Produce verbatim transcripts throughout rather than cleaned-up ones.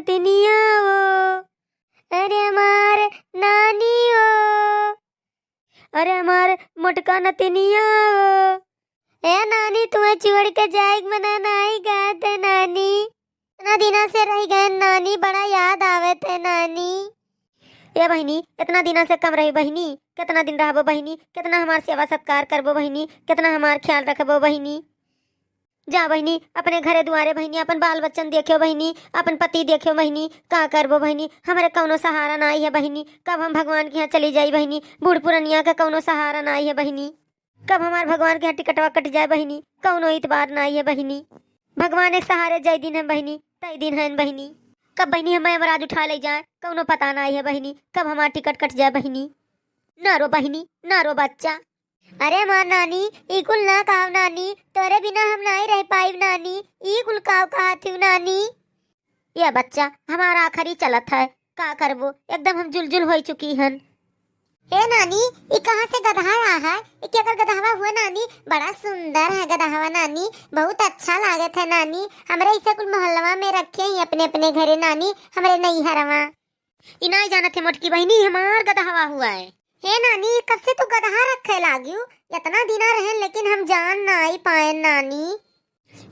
नतिनिया ओ, अरे हमार नानी ओ, अरे हमार मोटका नतिनिया ओ। ए नानी, तुम्हें छोड़ के जाए के मना नाई कहते नानी। इतना दिना से रह गए नानी, बड़ा याद आवत है नानी। ए बहिनी, इतना दिना से कम रही बहिनी, कितना दिन रहबो बहिनी, कितना हमार सेवा सत्कार करबो बहिनी, कितना हमार ख्याल रखबो बहिनी। जा बहिनी, अपने घरे दुआरे बहिनी, अपन बाल बच्चन देख्यो बहिनी, अपन पति देख्यो बहिनी, का करबो बहिनी, हमरे कौनो सहारा नाई है बहिनी। कब हम भगवान के यहाँ चली जाई बहिनी, बूढ़ पुरनिया का कौनो सहारा नाई है बहिनी। कब हमार भगवान के यहाँ टिकटवा कट जाए बहिनी, कौनो इतबार नाई है बहिनी। भगवान एक सहारे जय दिन है बहिनी, तय दिन है बहिनी। कब बहिनी हमें यमराज उठा ले जाए, कौनो पता नाई है बहिनी, कब हमार टिकट कट जाए बहिनी। ना रो बहिनी, ना रो बच्चा। अरे हमार नानी, ई कुल ना कहो नानी, तोरे बिना हम नाई रह पाइब नानी, ई कुल काव कहत हूँ नानी। ये बच्चा, हमार आखिरी चलत है, का करबो, एकदम हम जुलजुल हो चुकी हन। ए नानी, ई कहाँ से गदहा आ है? ई केकर गदहवा हुआ नानी? बड़ा सुंदर है गदहवा नानी, बहुत अच्छा लागत है नानी। हमरे इसे कुल मोहल्लवा में रखे ही अपने अपने घरे नानी, हमरे नैहरवा। ई नाई जानत है मोटकी बहिनी, हमार गदहवा हुआ है। हे नानी, कब से तू गदहा रखे लागियो? इतना दिना रहन लेकिन हम जान नाई पाए नानी।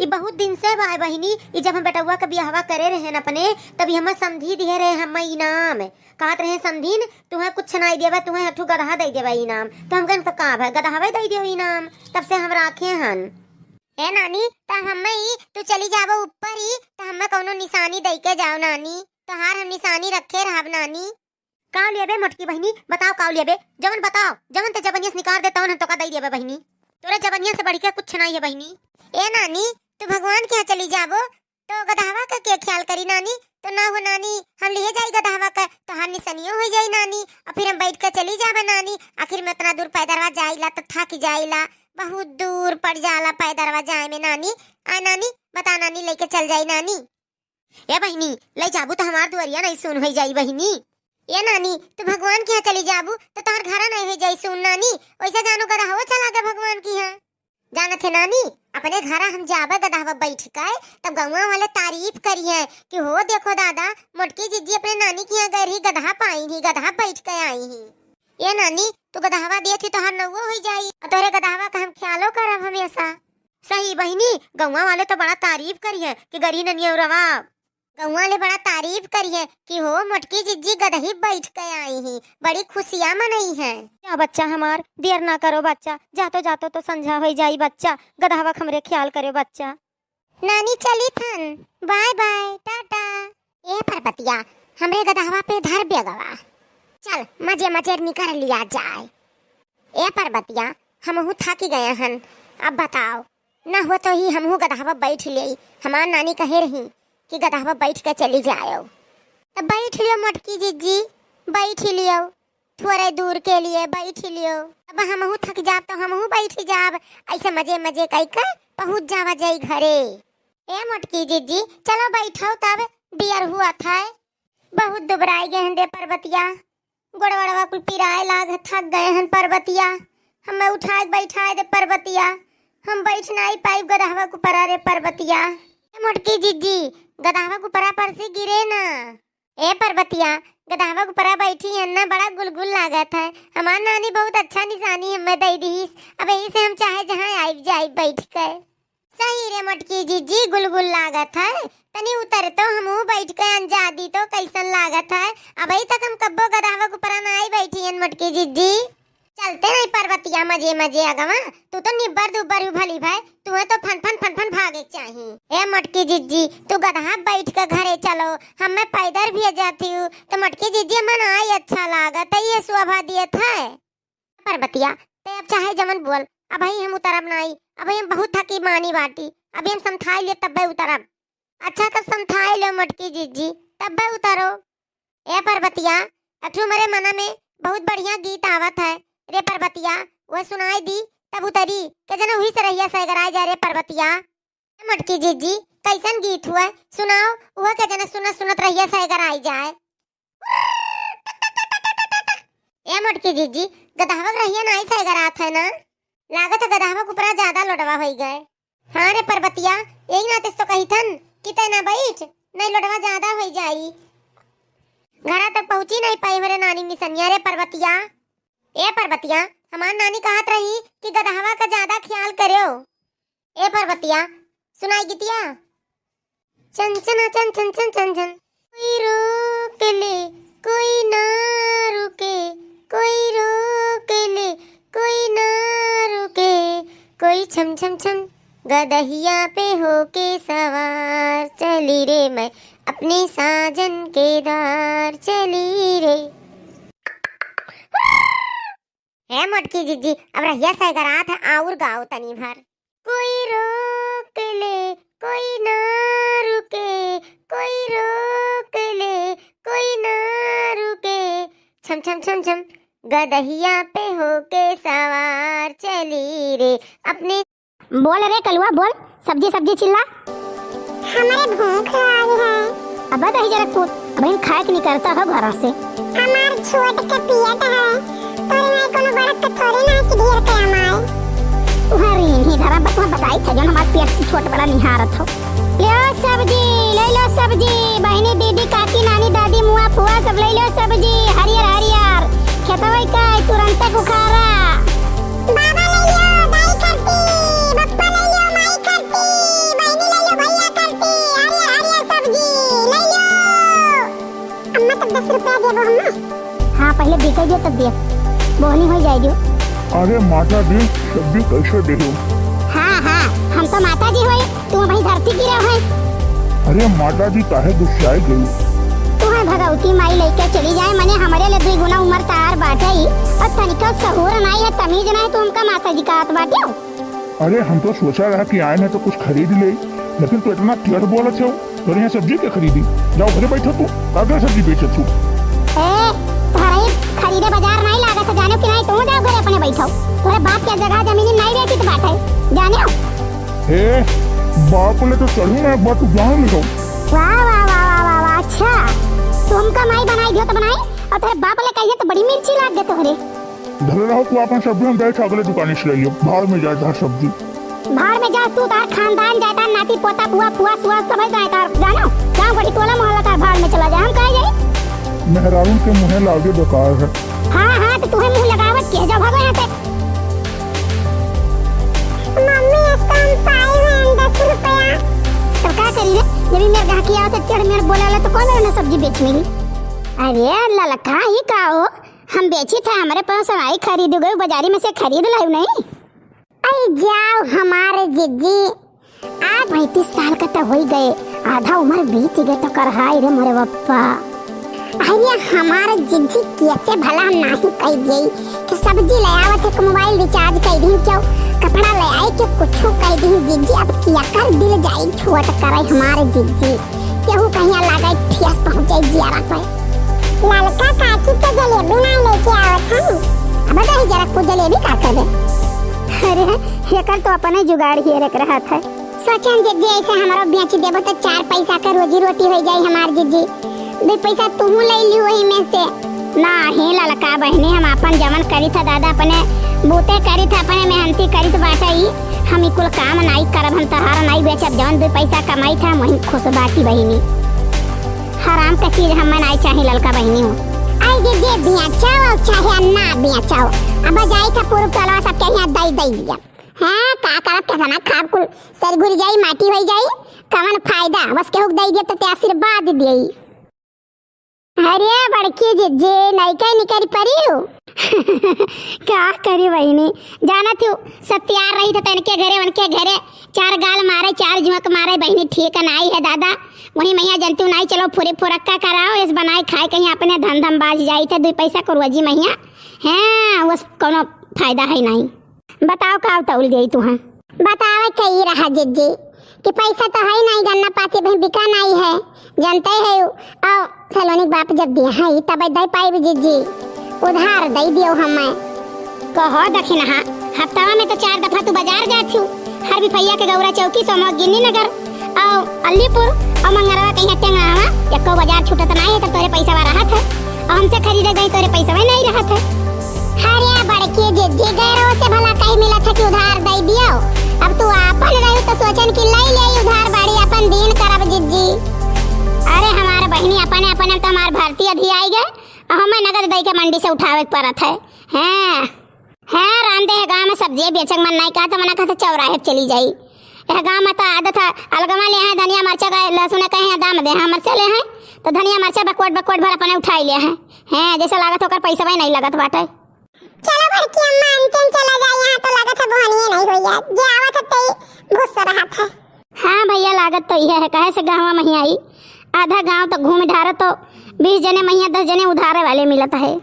ई बहुत दिन से बाय बहिनी, ई जब हम बेटउआ के बियाहवा करे रहेन अपने, तब ई हमें समधी दिहे रहे हमें इनाम। कहत रहे समधीन, तुहें कुछ नाई देबे, तुहें हठू गदहा दे देबे इनाम। तो हम कहन तो का भाई, गदहवे दे दियो इनाम, तब से हम राखे हन। ए नानी, त हमें ई तू चली जाबो ऊपर ही, त हमें कौनो निशानी दे के जाओ नानी, तोहार हम निशानी रखे रहब नानी। का लेबे मोटकी बहिनी, बताओ का लेबे, जवन बताओ, जवन ते जबनिया से निकाल दे तवन हम तोका दे देबे बहिनी। तोरे जबनिया से बढ़ के कुछ नाई है बहिनी। ए नानी, तू भगवान के यहाँ चली जाबो, तो गदहवा का के ख्याल करी नानी? तो ना हो नानी, हम लिहे जाई गदहवा का, तोहार निसनियो हो जाई नानी, और फिर हम बैठ के चली जाबे नानी। आखिर में इतना दूर पैदरवा जाइला तो थक जाइला, बहुत दूर पड़ जाला पैदरवा जाए में नानी। आ नानी, बता नानी, लेके चल जाई नानी। ए बहिनी, ले जाबू तो हमार दुआरिया नहीं सुन हो जाई बहिनी। ए नानी, तू भगवान के यहाँ चली जाबू तो तोहर घरा नहीं हो जाई सुन नानी। वैसे जानो गदहवा चला गए भगवान के यहाँ। जानत है नानी, अपने घरा हम जाबे गदहवा बैठ के, तब गौवा वाले तारीफ करिए कि हो देखो दादा, मोटकी जिज्जी अपने नानी के यहाँ गई रही, गदहा पाई ही, गदहा बैठ के आई ही। ए नानी, तू गदहवा देत ही तोहार नौवो हो जाई, और तोहरे गदहवा का हम ख्यालो करब हमेशा। सही बहिनी, गौवा वाले तो बड़ा तारीफ करिए कि गरी ननियौरवा। गौवा वाले बड़ा तारीफ करिए कि हो मोटकी जिज्जी गदही बैठ के आई ही, बड़ी खुशियाँ मनई है। जा बच्चा हमार, देर ना करो बच्चा, जातो जातो तो संझा हो जाई बच्चा, गदहवा का हमरे ख्याल करो बच्चा। नानी चली थन, बाय बाय, टाटा। ए परबतिया, हमरे गदहवा पे धर बेगवा, चल मजे मजे निकर लिया जाए। ए परबतिया, हमहू थाकी गए हन, अब बताओ, ना हो तो ही हमहू गदहवा बैठ लेई। हमार नानी कहे रही कि गदहवा बैठ के चली जायो। तब बैठ लियो मोटकी जिज्जी, बैठ लियो, थोड़े दूर के लिए बैठ लियो। अब हमहू थक जाब तो हमहू बैठ जाब, ऐसे मजे मजे कई के पहुँच जावा जाई घरे। ए मोटकी जिज्जी, चलो बैठो तब, बियर हुआ था। बहुत दुबराई गए हैं रे परबतिया, गोड़वड़वा कुल पिराए लाग, थक गए हैं परबतिया, हमें उठाए के बैठाए दे परबतिया, हम बैठ नाई पाई गदहवा के ऊपरा रे परबतिया। ए मोटकी जिज्जी, गदहवा के ऊपरा पर से गिरे ना। ए परबतिया, गदहवा के ऊपरा बैठी है ना, बड़ा गुलगुल लागत है, हमार नानी बहुत अच्छा निशानी हमें दे दीस, अब यही से हम चाहे जहाँ आइब जाइब बैठ के। सही रे मोटकी जिज्जी, गुलगुल लागत है, तनी उतर तो हमहू बैठ के अंजा दी तो कैसन लागत है। अबही तक हम कब्बो गदहवा के ऊपरा नाई बैठी हन मोटकी जिज्जी। चलते नहीं परबतिया मजे मजे अगवा, तू तो निब्बर दुब्बर हु भली भाई, तुहे तो फन फन फन फन भागे के चाही। ए मोटकी जिज्जी, तू गदहा बैठ के घरे चलो, हमें पैदल भी जाती हूँ तो मोटकी जिज्जी हमें नाई अच्छा लागत है, ये शोभा दियत है। परबतिया, ते अब चाहे जमन बोल, अबही हम उतरब नाई, अबही हम बहुत थकी मानी बाटी, अभी हम समथाई लिए तब्बे उतरब। अच्छा तब समथाई लो मोटकी जिज्जी, तब्बे उतरो। ए परबतिया, अठू मरे मना में बहुत बढ़िया गीत आवत है रे परबतिया, वह सुनाई दी तब उतरी, के जना वही से रहिया सैगराई जा रे परबतिया। ए मोटकी जिज्जी, कैसन गीत हुआ? सुनाओ, वह के जना सुनत सुनत रहिया सैगराई जाए। ए मोटकी जिज्जी, गदहवा के रहिया नाई सैगरात है ना? लागत है गदहवा के ऊपरा ज्यादा लोडवा होई गए। हाँ रे परबतिया, यही नाते तो कही थन कि तै ना बैठ, नहीं लोडवा ज्यादा होइ जाई। घरा तक पहुँची नहीं पाई हमरे नानी मिसनिया रे परबतिया। ए परबतिया, हमार नानी कहत रही कि गदहवा का ज्यादा ख्याल करेउ। ए परबतिया, सुनाई गीतिया। चन चन चन चन चन चन चन। कोई रोक ले, कोई ना रुके, कोई रोक ले, कोई ना रुके, कोई छम छम छम गदहिया पे होके सवार, चली रे मैं अपने साजन के द्वार, चली रे। हे मोटकी जिज्जी, अब रहिया सैगरात है, आउर गाओ तनी भर। कोई रोक ले, कोई ना रुके, कोई रोक ले, कोई ना रुके। छम छम छम छम, गदहिया पे होके सवार चली रे अपने। बोल रे कलुआ, बोल, सब्जी सब्जी चिल्ला। हमरे भूख लाग है। अबे दही जरा तू, अबहिन खाए के निकलता हो घरा से। हमार छोट के पियत है, तोरे नाई कोनो बड़क के थोड़ी ना कि ढेर के हमार। तुहरी ही धरा बतवा बताई थे, जौन हमार पेट से छोट बड़ा निहारत हो। ले लो सब्जी, ले लो सब्जी, बहिनी, दीदी, काकी, नानी, दादी, मुआ, फुआ, सब ले लो सब्जी, हरियर, हरियर, खेतवई का, तुरंते उखारा। बाबा ले लो, दाई खरती, बप्पा ले लो, माई खरती, बहिनी ले लो, भैया खरती, हरियर, हरियर सब्जी ले लो। अम्मा, तब दस रुपया देबो अम्मा? हाँ, पहिले बिके दियो, तब दियो, बोहनी होइ जाए दियो। अरे माता जी, सब्जी कैसे देहू? हाँ, हाँ, हम तो माता जी होई, तू भाई धरती गिरे है। अरे माता जी, काहे गुस्साए गई? तू है भगवती माई लेके चली जाए, मने हमरे ले दुई गुना उम्र तार बाटे ही, और तनिको सहूर नाई है, तमीज नाई, तू हमका माता जी कहत बाटे हो। अरे, हम तो सोचा रहा कि आए ना तो कुछ खरीद ले, लेकिन तू इतना टेढ़ बोलत हो। तोरे यहाँ सब्जी के खरीदी? जाओ घरे बैठो तू, का का सब्जी बेचत हो? ए, तोहरा ही खरीदे बाजार नहीं लागत है, जानो कि नहीं? तू जाओ घरे अपने बैठो। तोहरे बाप के जगह जमीन नहीं बेचित बाटे, जाने हो? ए, बाप ले तो चढ़ू ना, एक बार तू जान लो। वाह, वाह, वाह, वाह, वाह, वाह, अच्छा। तू हमका माई बनाई दियो तो बनाई, और तोहरे बाप ले कहिए तो बड़ी मिर्ची लाग गए तोहरे। धरे रहो तू आपन सब्जी, हम जाए अगले दुकाने से ले लियो। भाड़ में जाए तोहार सब्जी। भाड़ में जा तू, तोहार खानदान, जायदाद, नाती, पोता, बुआ, फुआ, सुआ, सब है जाए तोहार। जानो, गाँव गढ़ी टोला मोहल्ला तोहार भाड़ में चला जाए, हम काहे जाई? मेहरारून के मुँहे लागे बेकार है। हाँ, हाँ, तो तुहे मुँह लगावत के, जाओ भागो यहाँ से। मम्मी, इसका हम पाए हुए हैं दस रुपया। तो का करी रे, जब ई मेरे गाँव की आवत है, टेढ़ मेढ़ बोला ला, तो कौन मेरे ना सब्जी बेच मिली? अरे ललका, ये का हो? हम बेची था, हमरे पास आई खरीद गए, बाजारी में से खरीद लायु नहीं। आई जाओ हमारे जिज्जी, आ पैंतीस साल का तो होई गए, आधा उम्र बीत गए तो कर हाय रे मोरे बप्पा। अरे हमारे जिज्जी कैसे भला हम नाही कह दिए कि सब्जी ले आवत है, मोबाइल रिचार्ज कर दी क्यों, कपड़ा ले आए कि कुछ कह दी जिज्जी, अब क्या कर दिल जाई छोट करे हमारे जिज्जी। केहू कहिया लागे ठेस पहुँचे जियारा पे। ललका काकी के जलेबी ना लेके आवत है। अब दही जरा को जलेबी का करबे? अरे, एकर तो अपने जुगाड़ हेरे के रहत है। सोचन जे, जे ऐसे हमरो बेच देबो तो चार पैसा के रोजी रोटी हो जाई हमार जिज्जी। दो पैसा तुहू ले लियो वही में से। नाही ललका बहिनी, हम आपन जवन करी था दादा, अपने बूते करी था, अपने मेहनती करी था बाटा ही। हम ई कुल काम नाई करब, हम तोहार नाई बेचब, जवन दो पैसा कमाई था, हम वही खुश बाटी बहिनी। हराम का चीज हमें नाई चाही ललका बहिनी हो। आई जे, जे बेचाओ चाहे ना बेचाओ, अब जाई था पूर्व टोलवा सबके यहाँ दई दई दिया। हाँ, का करब, केतना खाब, कुल सर घुर जाई, माटी होई जाई, कवन फायदा? बस केहू के दई दिया तो ते आशीर्वाद दिए। अरे बड़की जिज्जी, नइके निकरी परिउ। का करी बहिनी, जानत हूँ, सब तैयार रही थे तनके घरे, उनके घरे, चार गाल मारे, चार जुआक मारे, बहिनी ठीक नाई है दादा। वही मैया जनतू नाई, चलो फुरी फुरक्का कराओ, इस बनाए खाए कहीं अपने धंधम बाज जाई थे, दुई पैसा को रोजी मैया। हाँ, उस कोनो फायदा है नाई। बताओ का उतौल गई तुहाँ? बतावे के ई रहा जिज्जी कि पैसा तो है नाई, गन्ना पाती भी बिका नाई है, जानते है। और सलोनी के बाप जब दिया है तब दे पाई जिज्जी, उधार दे दियो हमें। कहो दखिनहा, हफ्तावा में तो चार दफा तू बाजार जात हूँ, हर बिफैया के गौरा चौकी, सोमो गिन्नी नगर, और अलीपुर और मंगरवा कहीं टेंगरावा, एको बाजार छूटत नाई है, तब तोरे पैसा रहत है। और हमसे खरीदे गई, तोरे पैसा नहीं रहत है। अरे बड़की जिज्जी, गैरों से भला कहीं मिलत है कि उधार दे दियो? अब तू आपन रही तो सोचन कि ले ले उधार, बाड़ी अपन दीन करब जिज्जी। अरे हमारे बहिनी, अपने अपने तो हमार भर्ती अधियाइ गए, अउर हमें नगद दइ के मंडी से उठावे के परत है। हैं, हैं, रांधे है गाँव में सब्जी बेचक मन नाहीं कहत, मना कहत चौराहे पे चली जाई। यह गाँव में तो आदत है, अलगमा लेहैं धनिया मरचा का, लहसुन कहे हैं दाम दे, हाँ मरचा लेहैं, तो धनिया मरचा बकोट बकोट भर अपने उठाइ लेहैं। हैं, जैसे लागत ओकर पैसा नाहीं लगत बाटे। चलो बड़की अम्मा, अनके चला जाए, यहाँ तो लागत है बोहनिये नाहीं होइया, जे आवत है तेई भुस्स रहत है। हाँ भइया, लागत तो इहे है, काहे से गाँव में ही आई, आधा गाँव तो घूम ढारे तो बीस जने महिया, दस जने उधारे वाले मिलत है।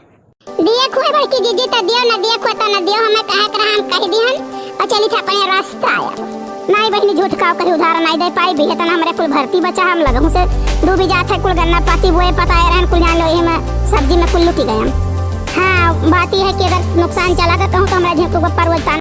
दिए खुए बड़की जीजी तो दियो, न दिए खुए तो न दियो, हमें कहे के रहा हम कहि दिहन अउर चली थे अपने रास्ता आया। नाहीं बहिनी, झूठ काव कही, उधार नाहीं दे पाई, बिहे तना हमरे कुल भर्ती बचा, हम लगहूँ से डूबी जात है, कुल गन्ना पाती बोए पताए रहन, कुल जान लो यही में सब्जी में कुल लुटि गए हम। हाँ, बात यह है कि अगर नुकसान चला तो कहूँ तो हमरा झिंकू को परवल तान